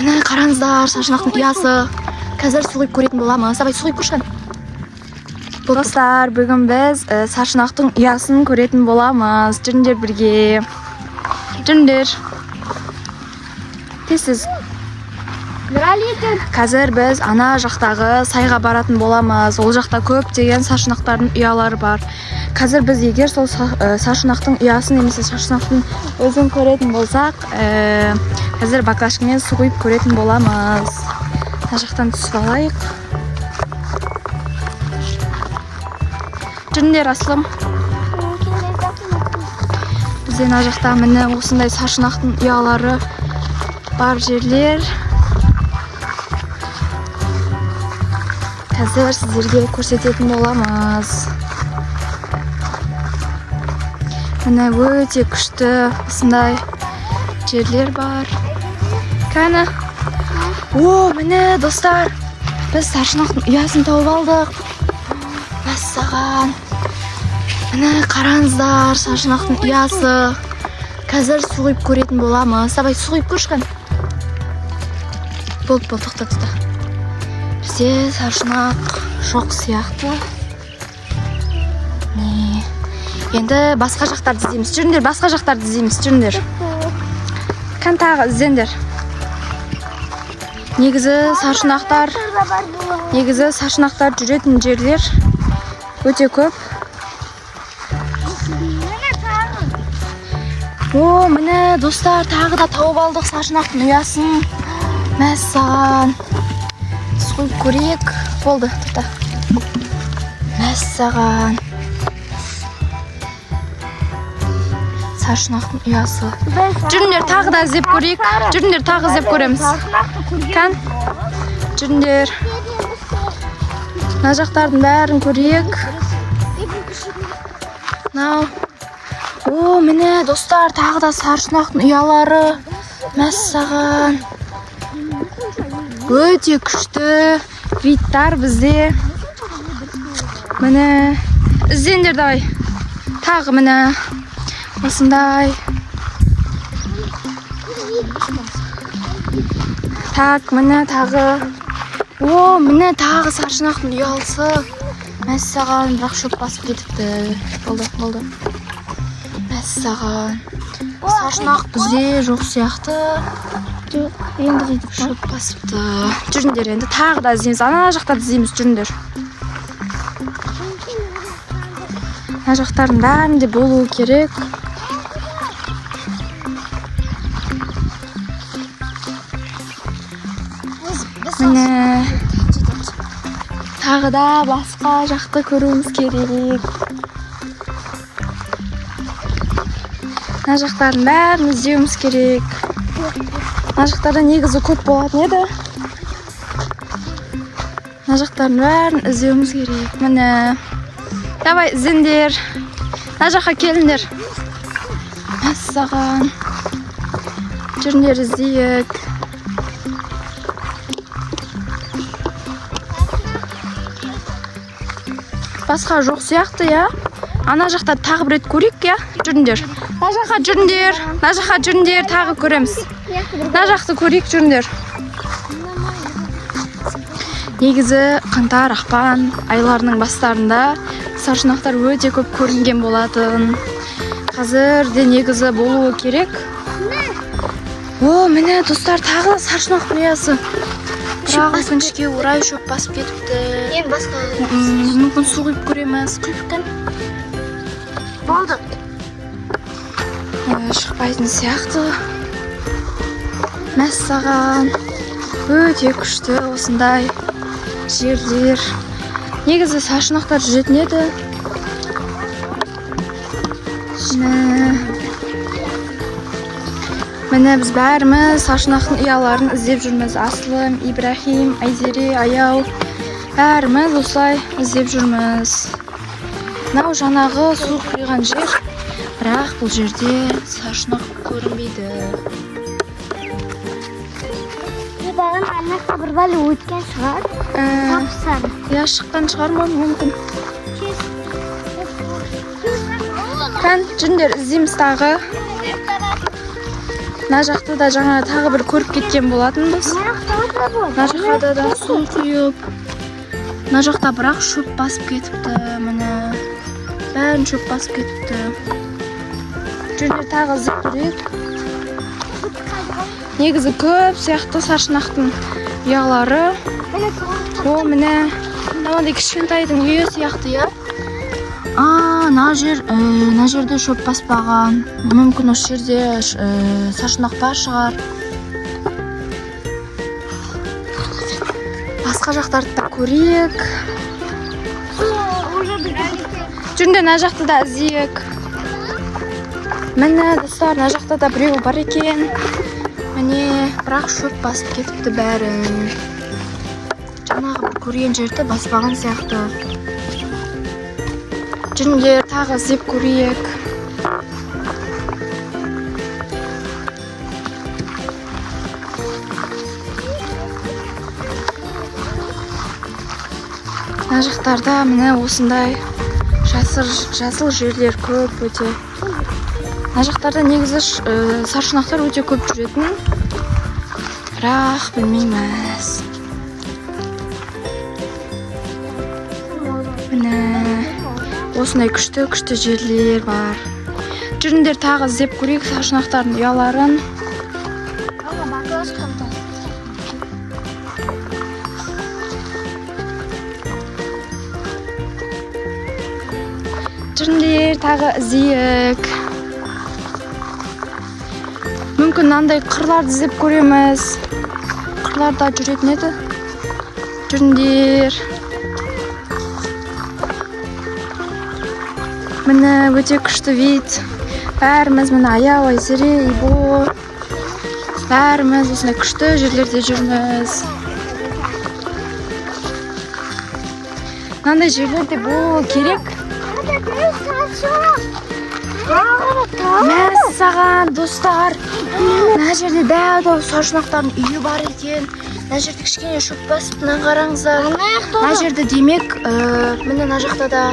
Міне, қараңыздар, саршұнақтың ұясы. Қазір су құйып көретін боламыз. Давай, су құйып көрші, кәні. Достар, бүгін біз саршұнақтың ұясын көретін боламыз. Жүріңдер бірге. Жүріңдер. Тез-тез. Қазір біз ана жақтағы сайға баратын боламыз. Ол жақта көптеген саршұнақтардың ұялары бар. Қазір біз егер сол саршұнақтың ұясын немесе саршұнақтың өзін көретін болсақ, қазір баклажкамен су құйып көретін боламыз. Мына жақтан түсіп алайық. Жүріңдер, Асылым. Бізде мына жақта, міне, осындай саршұнақтың ұялары бар жерлер. Қазір сіздерге көрсететін боламыз. Міне, өте күшті осындай жерлер бар. Кәні. О, міне, достар. Біз саршұнақтың ұясын тауып алдық. Мәссаған. Міне, қараңыздар, саршұнақтың ұясы. Қазір су құйып көретін боламыз. Давай, су құйып көрші, кәні. Болды, болды, тоқта, тоқта. Бізде саршұнақ жоқ сияқты. Не. Енді басқа жақтарды іздейміз. Жүріңдер, басқа жақтарды іздейміз, жүріңдер. Кән, тағы іздеңдер. Негізі саршұнақтар, негізі саршұнақтар жүретін жерлер өте көп. О, міне, достар, тағы да тауып алдық саршұнақтың ұясын. Мәссаған. Су құйып көрейік. Болды, тоқта. Мәссаған. Саршұнақтың ұясы. Жүріңдер, тағы да іздеп көрейік. Жүріңдер, тағы іздеп көреміз. Кән. Жүріңдер. Мына жақтардың бәрін көрейік. Мынау. О, міне, достар, тағы да саршұнақтың ұялары. Мәссаған. Өте күшті видтар бізде. Міне, іздеңдер, давай. Тағы, міне, осындай. Так, міне, тағы. О, міне, тағы саршұнақтың ұялысы. Мәссаған, бірақ шөп басып кетіпті. Болды, болды. Мәссаған. Саршұнақ бізде жоқ сияқты. Жоқ, енді қидық. Шөп басыпты. Жүріңдер, енді тағы да іздейміз. Ана жақта іздейміз, жүріңдер. Мына жақтардың бәрінде болуы керек. Міне, тағы да басқа жақты көруіміз керек. Мына жақтардың бәрін іздеуіміз керек. Мына жақтарда негізі көп болатын еді. Мына жақтардың бәрін іздеуіміз керек. Міне. Давай, іздеңдер. Мына жаққа келіңдер. Мәссаған. Жүріңдер, іздейік. Басқа жоқ сияқты, иә? Ана жақта тағы бір рет көрейік, иә? Жүріңдер. Мына жаққа жүріңдер. Мына жаққа жүріңдер, тағы көреміз. Мына жақты көрейік, жүріңдер. Негізі қаңтар, ақпан айларының бастарында саршұнақтар өте көп көрінген болатын. Қазір де негізі болуы керек. О, міне, достар, тағы саршұнақтың ұясы. Бірақ өкінішке орай шөп басып кетіпті. Енді басқа. Мүмкін су құйып көреміз. Құйып кән. Болды. Шықпайтын сияқты. Мәссаған. Өте күшті осындай жерлер. Негізі саршұнақтар жүретін еді. Міне. Міне, біз бәріміз саршұнақтың ұяларын іздеп жүрміз. Асылым, Ибрахим, Айзере, Аяу. Бәріміз осылай іздеп жүрміз. Мынау жаңағы су құйған жер. Бірақ бұл жерде саршұнақ көрінбейді. Бағана ана жақта бір бәле өткен шығар. Сап-сары. Иә, шыққан шығар ма, мүмкін. Кән, жүріңдер, іздейміз тағы. Мына жақта да жаңа тағы бір көріп кеткен болатынбыз. Мына жақта да су құйып. Мына жақта бірақ шөп басып кетіпті, міне. Бәрін шөп басып кетіпті. Жүріңдер, тағы іздеп көрейік. Негізі көп сияқты саршұнақтың ұялары. О, міне, мынандай кішкентайдың үйі сияқты, иә. А, мына жер, мына жерде шөп баспаған. Мүмкін осы жерде саршұнақ бар шығар. Басқа жақтарды да көрейік. Жүріңдер, мына жақты да іздейік. Міне, достар, мына жақта да біреу бар екен. Міне, Бірақ шөп басып кетіпті бәрін. Жаңағы бір көрген жерді баспаған сияқты. Жүріңдер, тағы іздеп көрейік. Мына жақтарда міне осындай жасыл, жасыл жерлер көп өте. Мына жақтарда негізі саршұнақтар өте көп жүретін. Бірақ білмейміз. Міне, осындай күшті күшті жерлер бар. Жүріңдер, тағы іздеп көрейік саршұнақтардың ұяларын. Жүріңдер, тағы іздейік. Мүмкін мынандай қырларды іздеп көреміз. Қырларда жүретін еді. Жүріңдер. Міне, өте күшті вид. Бәріміз міне, Аяу, Айзере, Ибо. Бәріміз осындай күшті жерлерде жүрміз. Мынандай жерлерде болу керек. Мәссаған, достар. Мына жерде дәу дәу саршұнақтардың үйі бар екен. Мына жерде кішкене шөп басып, мына қараңыздар. Мына жерде демек, міне, мына жақта да.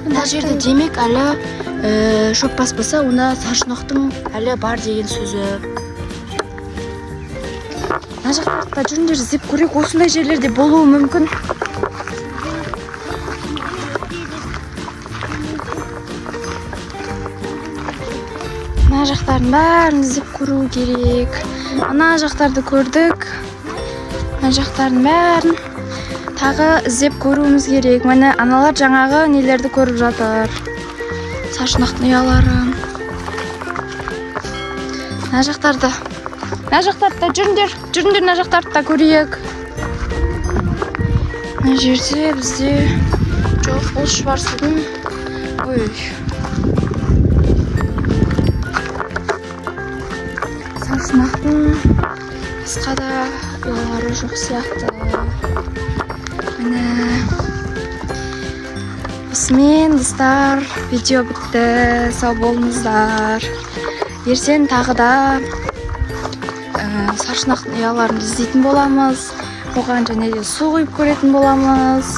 Мына жерде демек әлі шөп баспаса, онда саршұнақтың әлі бар деген сөзі. Мына жақтарда жүріңдер, іздеп көрейік. Осындай жерлерде болуы мүмкін. Мына жақтардың бәрін іздеп көру керек. Ана жақтарды көрдік. Мына жақтардың бәрін тағы іздеп көруіміз керек. Міне, аналар жаңағы нелерді көріп жатыр. Саршұнақтың ұялары. Мына жақтарды. Мына жақтарды да жүріңдер, жүріңдер, мына жақтарды да көрейік. Мына жерде бізде Жоқ, бұл шұбарсудың. Ой. Саршұнақтың басқа да ұялары жоқ сияқты. Міне. Осымен, достар, видео бітті. Сау болыңыздар. Ертең тағы да саршұнақтың ұяларын іздейтін боламыз. Оған және де су құйып көретін боламыз.